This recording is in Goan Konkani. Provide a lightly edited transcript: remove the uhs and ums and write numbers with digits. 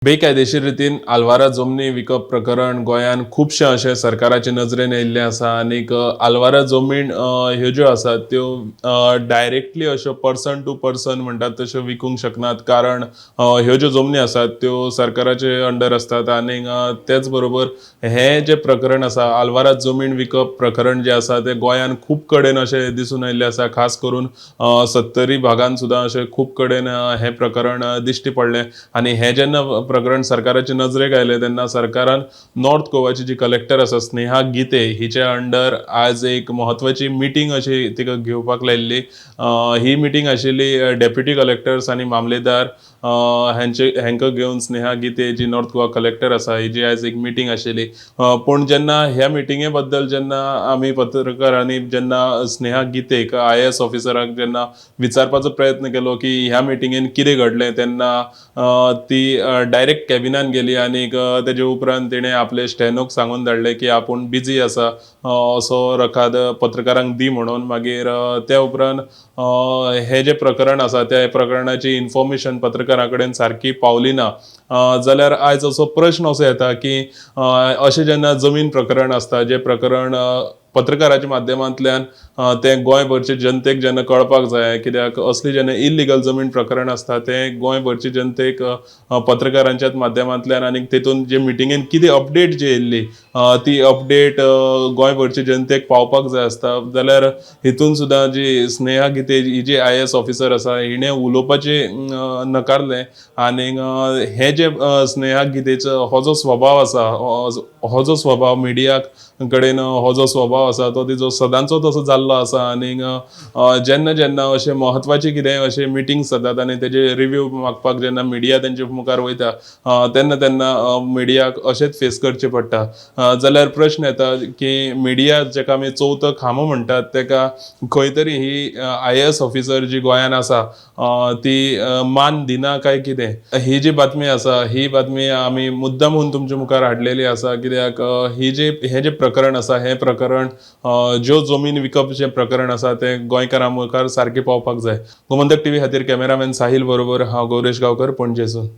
बेकायदेशीर रितीन आल्वारा जमनी विकप प्रकरण गोंयांत खुबशें अशें सरकाराचे नजरेन येयल्लें आसा आनीक आल्वारा जमीन ह्यो ज्यो आसात त्यो डायरेक्टली अश्यो पर्सन टू पर्सन म्हणटात तश्यो विकूंक शकनात, कारण ह्यो ज्यो जमनी आसात त्यो सरकाराचे अंडर आसतात. आनीक तेच बरोबर हें जें प्रकरण आसा, आल्वारा जमीन विकप प्रकरण जें आसा, तें गोंयांत खूब कडेन अशें दिसून आयिल्लें आसा. खास करून सत्तरी भागान सुद्दां अशें खूब कडेन हें प्रकरण दिश्टी पडलें. आनी हें जेन्ना प्रकरण सरकाराचे नजरेक आयलें तेन्ना सरकारान नॉर्थ गोवाची जी कलेक्टर आसा स्नेहा गीते हिच्या अंडर आज एक म्हत्वाची मिटींग अशी तिका घेवपाक लायिल्ली. ही मिटींग आशिल्ली डेप्युटी कलेक्टर्स आनी मामलेदार हेंचे हेंकां घेवन स्नेहा गीते जी नॉर्थ गोवा कलेक्टर आसा हिजी आयज एक मिटींग आशिल्ली. पूण जेन्ना ह्या मिटिंगे बद्दल जेन्ना आमी पत्रकारांनी जेन्ना स्नेहा गीतेक, आयएएस ऑफिसराक जेन्ना विचारपाचो प्रयत्न केलो की ह्या मिटिंगेन कितें घडलें, तेन्ना ती डायरेक्ट कॅबिनान गेली आनीक तेजे उपरांत तिणें आपले स्टेनोक सांगून धाडलें की आपूण बिजी आसा, असो रकाद पत्रकारांक दी म्हणून. मागीर त्या उपरांत हें जें प्रकरण आसा त्या प्रकरणाची इन्फॉर्मेशन पत्रकारां कडेन सारकी पावली ना. जाल्यार आयज असो प्रश्न असो येता की अशें जेन्ना जमीन प्रकरण आसता, जें प्रकरण पत्रकाराच्या माध्यमांतल्यान तें गोंयभरचे जनतेक जेन्ना कळपाक जाय, कित्याक असली जेन्ना इलिगल जमीन प्रकरण आसता तें गोंयभरचे जनतेक पत्रकारांच्याच माध्यमांतल्यान आनी तेतून जे मिटिंगेन कितें अपडेट जी येयल्ली ती अपडेट गोंयभरचे जनतेक पावपाक जाय आसता. जाल्यार हितून सुद्दां जी स्नेहा गीते ही जी आयएएस ऑफिसर आसा हिणें उलोवपाचें नकारलें. आनीक हें जे स्नेहा गीतेचो हो जो स्वभाव आसा, हो जो स्वभाव मिडिया कडेन हो जो स्वभाव आसा तो तिजो सदांचोच असो जाल्लो आसा. आनीक जेन्ना जेन्ना अशें म्हत्वाचें कितें अशें मिटिंग्स जातात आनी तेजे रिव्यू मागपाक जेन्ना मिडिया तेंचे मुखार वयता तेन्ना तेन्ना मिडियाक अशेंच फेस करचें पडटा. जाल्यार प्रश्न येता की मिडिया जेका आमी चवथो खांबो म्हणटात तेका खंय तरी ही आयएएस ऑफिसर जी गोंयान आसा ती मान दिना काय कितें? ही जी बातमी आसा ही बातमी आमी मुद्दामून तुमच्या मुखार हाडलेली आसा, कित्याक ही जी हें जें प्रकरण आसा हें प्रकरण ज्यो जमीन विकप जें प्रकरण आसा तें गोंयकारां मुखार सारकें पावपाक जाय. गोमंतक टीव्ही खातीर कॅमेरामॅन साहील बरोबर हांव गौरेश गांवकर, पणजेसून.